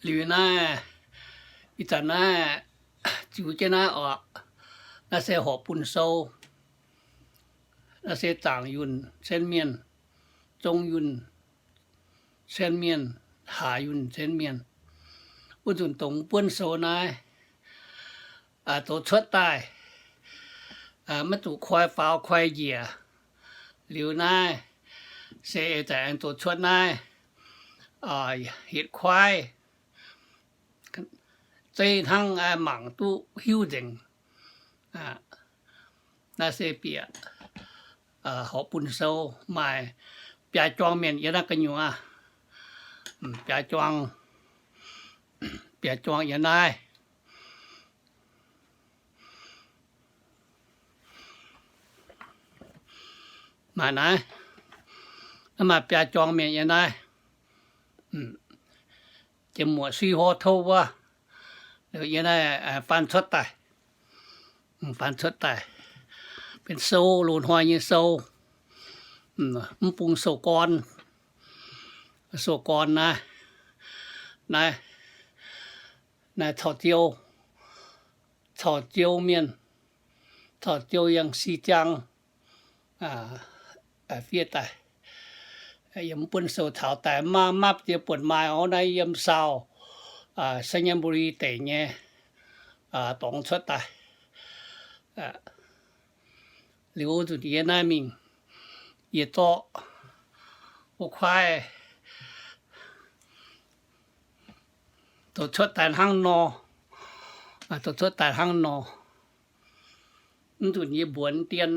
Liuz naaiv, ih zanc naaiv ziux jienv naaiv oc, naaiv se horpc bun sou. Naaiv se zaangc yunh cen mienh, zong yunh cen mienh, haaix yunh cen mienh. Wuov nzunc dongh buonv sou naaiv zoux cuotv daaih, maiv zuqc koi faaux koi njiec. Liuz naaiv se ih zanc aengx zoux cuotv naaiv, hitv kuaaiv zeiv hnangv mangc duqv hiuv nzengc. Naaiv se bieqc horpc bun sou, maaih biaa juang mienh yiem naaiv gu'nyuoz. Biaa juang, biaa juang yiem naaiv. Maaih naaiv, maaih biaa juang mienh yiem naaiv. Jiem muoqc sui hor touv wuov, yiem naaiv faan cuotv daaih. Faan cuotv daaih benx sou, loz-hnoi nyei sou. Mv bung sou gorn, sou gorn naaiv, naaiv, naaiv cau-ziou, cau-ziou mienh, cau-ziou yangh si ziang fiev daaih. Yiem buonv sou taux daaih maiv mapv ziex buonc maaih orv naaiv yiem South Xayaburi deic nyei dorngx cuotv daaih. Liuz nzunc yie naaiv mingh, yie zorqv wuov kuaaiv zoux cuotv daaih hnangv nor, zoux cuotv daaih hnangv nor. Mv nzunc yie mbuox dien,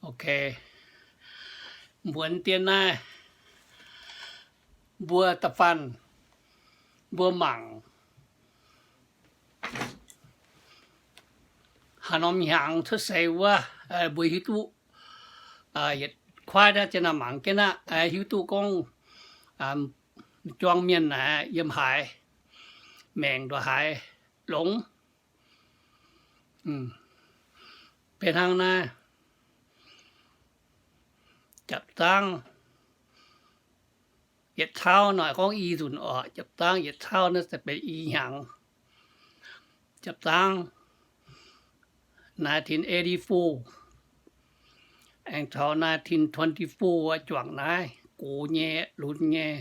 ok, mbuox dien naaiv, mbuo da'faanh mbuo mangc haaix norm hnyangx cuotv seix wuov, mbuo hiuv duqv. Yietc kuaaiv naaiv zien naaiv mangc jienv aqv, hiuv duqv gorngv juang mienh naaic yiem haaix, maengc ndongc haaix longx. Beiv hnangv naaiv, japv zaangv yietc cauv naaic gorngv i nzunc oc. Japv zaangv yietc cauv naaiv se benx i hnyangx. Japv zaangv nineteen eighty-four aengx taux nineteen twenty-four juangc naaiv gox nyei lunx nyei.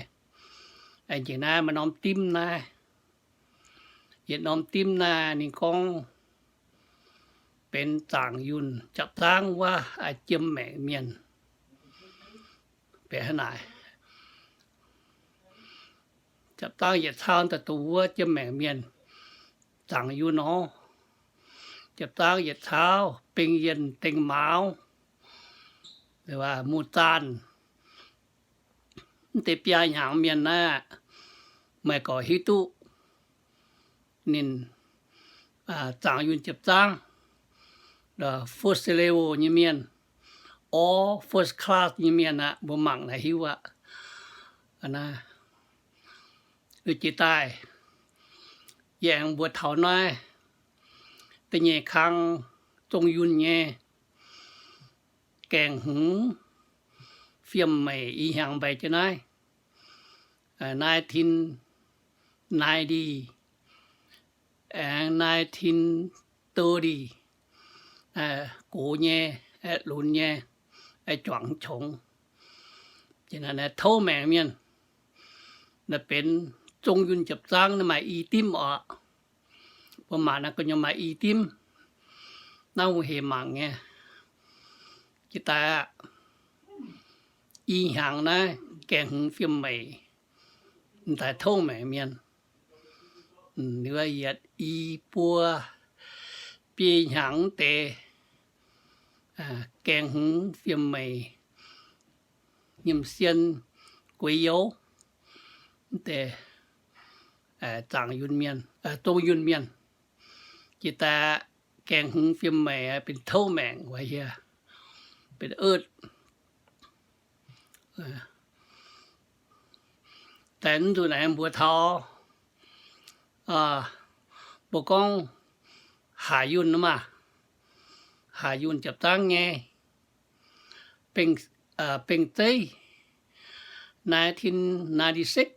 Aengx jiex naaiv maaih norm dimv naaiv. Yietc norm dimv naaiv ninh gorngv benx zaangc yunh japv zaangv wuov jiem maengc mienh. Benx hnangv naaic, japv zaangv yietc cauv daaih dongh wuov jiem maengc mienh zaangc yunh nor. Japv zaangv yietc cauv Beng Yienh Dengh Mauz, Muz Zaanh. Mv deix biaa hnyangx mienh naaiv, meih gorqv hiuv duqv ninh zaangc yunh japv zaangv, first level nyei mienh, or first class nyei mienh aqv. Mbuo mangc naaic hiuv aqv. Jiex daaih, yie aengx mbuox taux naaiv da'nyeic kang zong yunh nyei gaengh hmz fiem meic i hnyangx mbaix jienv naaiv, nineteen ninety, aengx nineteen thirty, gox nyei, lunx nyei, juangc qongx. Tov maengc mienh, naaiv benx zong yunh japv zaangv naaiv maaih i dimv oc. Mbuo mangc naaiv gu'nyuoz maaih i dimv. Naaiv wuov hec mangc nyei. Jiex daaih aqv, i hnyangx naaiv gaengh hmz fiem meic, m'daaih tov maengc mienh. Liuz yietc i buo biei hnyangx deix, gaengh hmz fiem meic, Nyiemc Sien, Gueix Youz, mv deix zaangc yunh mienh, zong yunh mienh. Jiex daaih gaengh hmz fiem meic benx tov maengc wuov hieh, benx ed. Daaih mv nzunc aengx mbuox taux, mbuo gorngv haaix yunh maah, haaix yunh japv zaangv nyei, beng zeiv, nineteen ninety-six,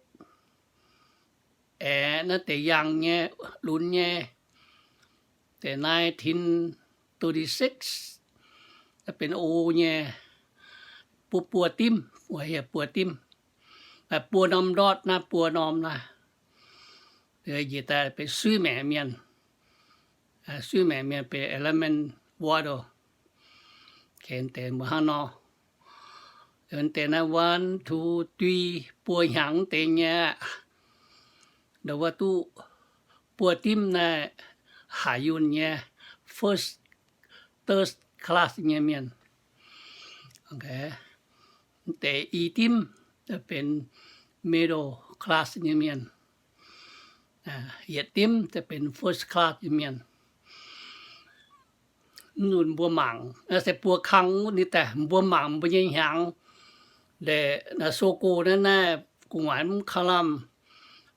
aeqv, naaiv deix yangh nyei, lunx nyei, deix nineteen thirty-six, benx o nyei, buo, buo dimv, hieh buo dimv, buo norm ndortv naaiv, buo norm naaiv, njiec daaih benx suiv maengc mienh. Suiv maengc mienh benx element water. Deix mbuo hnangv nor, deix naaiv one, two, three, buo hnyangx deix nyei aqv. Ndau wuov duqv buo dimv naaiv haaix yunh nyei, first, third class nyei mienh. Deix i dimv benx middle class nyei mienh. Yietc dimv benx first class nyei mienh. Nzunc mbuo mangc, naaiv se buo kang wuov ninh daaih, mbuo mangc mbuo nyei hnyangx, deix sou go naaiv, naaiv gu'nguaaic mv kang lamh,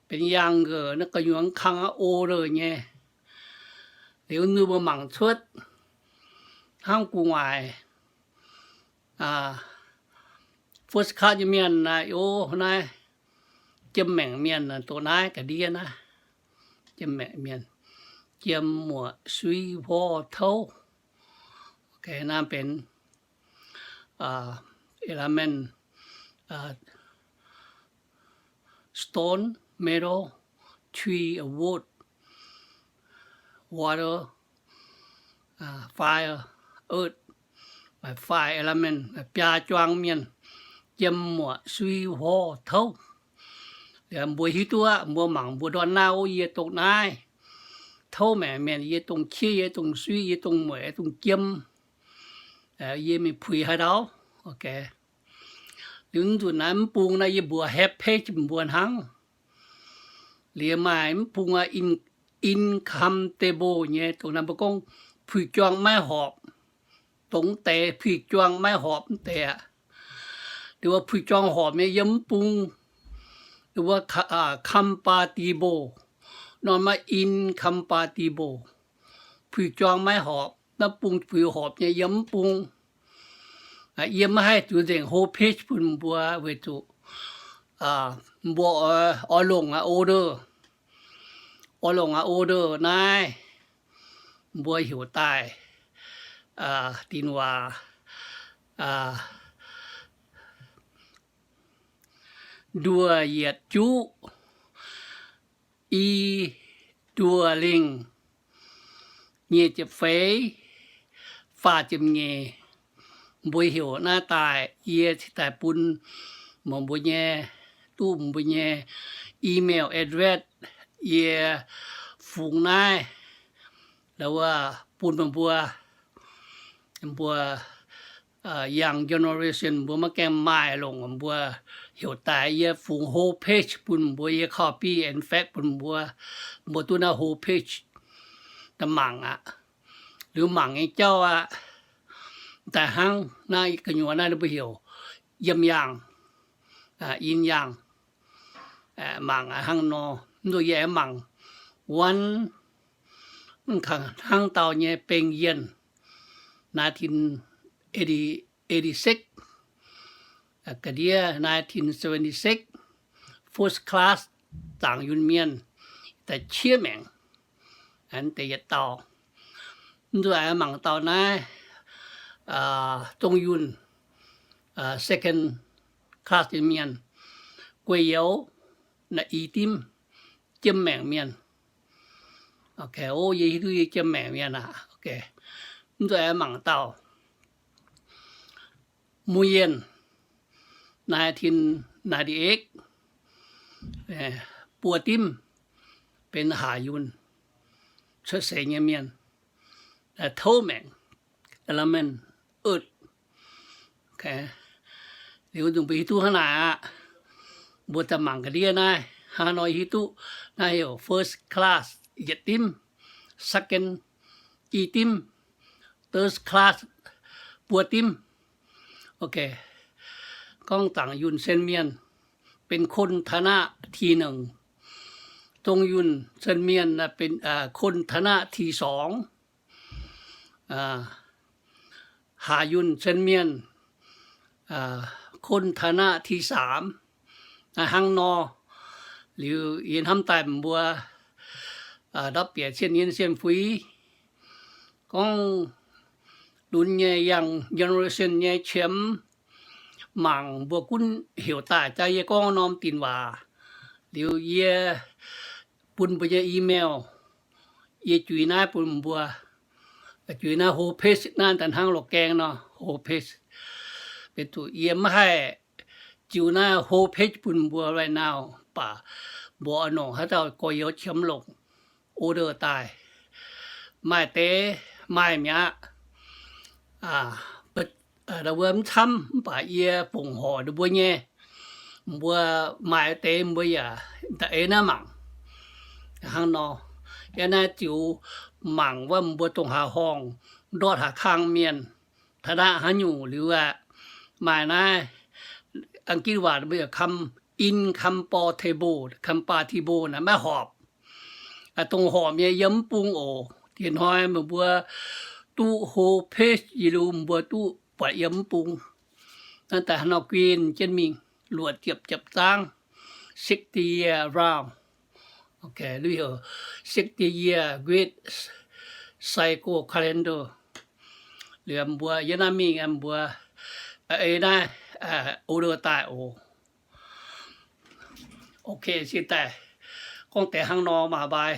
benx yangh nqeuc, naaiv gu'nyuoz mv kang aqv, o lorqc nyei. Liuz nzunc mbuo mangc cuotv hnangv gu'nguaaic first class nyei mienh naaiv, o, naaiv jiem maengc mienh dongh naaiv ga'ndiev naaiv. Jiem maengc mienh, jiem muoc suiv huov touv. Naaiv benx element, stone, metal, tree, wood, water, fire, earth, five element, biaa juang mienh, jiem muoc suiv huov touv. Mbuo hiuv duqv aqv, mbuo mangc mbuo ndortv naaiv, o, yie dongh naaiv. Touv maengc mienh, yie dongh qiev, yie dongh suiv, yie dongh mueic, yie dongh jiem. Yie mingh puix haaix ndau. Liuz nzunc naaiv mv bung naaiv yie mbuox have page mbuo hnangv. Liuz maaih mv bung aqv, in, incompatible nyei, dongh naaiv mbuo gorngv puix juang maiv horpc. Dongh deix puix juang maiv horpc mv deix aqv. Liuz wuov puix juang horpc nyei yiem mv bung, liuz wuov compatible, norm aqv, incompatible. Puix juang maiv horpc, naaiv bung puix horpc nyei yiem mv bung. Yie maiv haih zuqc nzengc whole page bun mbuo weic zuqc mbuo oix longc aqv order, oix longc aqv order naaiv, mbuo heuc daaih dinh waac nduoh yietc juqv, i nduoh lingh, nyic ziepc feix, faah ziepc nyeic. Mbuo heuc naaiv daaih, yie cingx daaih bun meih mbuo nyei, duqv mbuo nyei email address, yie fungx naaiv, wuov, bun meih mbuo, mbuo young generation mbuo maiv gaengh maaih longc, mbuo heuc daaih yie fungx whole page bun mbuo, yie copy and fax bun mbuo, mbuo duqv naaiv whole page daaih mangc aqv. Liuz mangc nyei jauv aqv, daaih hnangv naaiv gu'nyuoz naaiv mbuo heuc yiem yaangh, in yaangh. Mangc aqv hnangv nor, mv nzunc yie aengx mangc one, hnangv dauh nyei Beng Yienh, nineteen eighty-six, ga'ndiev nineteen seventy-six, first class, zaangc yunh mienh, da'qiex maengc, da'yietv dauh. Mv nzunc aengx mangc dauh naaiv, zong yunh, second class nyei mienh, guei youz, naaiv i dimv, jiem maengc mienh. O, yie hiuv duqv yie jiem maengc mienh aqv. Mv nzunc aengx mangc dauh Mu Yienh, nineteen ninety-eight, buo dimv, benx haaix yunh cuotv seix nyei mienh, touv maengc, element, earth. Liuz nzunc mbuo hiuv duqv hnangv naaic aqv. Mbuo daaih mangc ga'ndiev naaiv, hnangv nor hiuv duqv naaiv heuc first class, yietc dimv, second, i dimv, third class, buo dimv. Gorngv zaangc yunh sen mienh benx คนฐานะที่หนึ่ง, zong yunh sen mienh benx คนฐานะที่สอง, haaix yunh sen mienh คนฐานะที่สาม, Naaiv hnangv nor, liuz yie hnamv daaih mbuo ndortv bieqc cien yien cien fuix, gorngv lunx nyei young generation nyei qiemx mangc mbuo gunv heuc daaih jaa yie gorngv norm dinc waac. Liuz yie bun mbuo nyei email, yie juix naaiv bun mbuo, juix naaiv homepage naaiv daaih hnangv loz gaeng nor homepage. Beiv zuqc yie maiv haih ziux naaiv homepage bun mbuo right now, baac mbuo oix nongc haaix dauh gorx-youz qiemx longc order daaih, maaih deix maaih mi'aqv. Wuov mv camv mv baac yie fongc horc ninh mbuo nyei, mbuo maaih deix mbuo yaac da'eix naaiv mangc. Hnangv nor, yie naaiv ziux mangc wuov mbuo dongh haaix horngh ndortv haaix kang mienh, taux naaiv haaix nyungc liuz aeqv, maaih naaiv Ang^gitv waac mbuo yaac compatible, compatible naaiv maiv horpc. Dongh horpc nyei yiem mv bung oc. Diex hnoi meih mbuo duqv homepage yie liuz mbuo duqv buatc yiem mv bung. Naaiv daaih hnangv nor guin jienv mingh luoqc ziepc ziepc zaangv, sixty year round, sixty year Great Saigo Calendar. Liuz mbuo yiem naaiv mingh mbuo ei naaiv order daaih oc. Ok, se daaih gorngv deix hnangv nor maah mbai.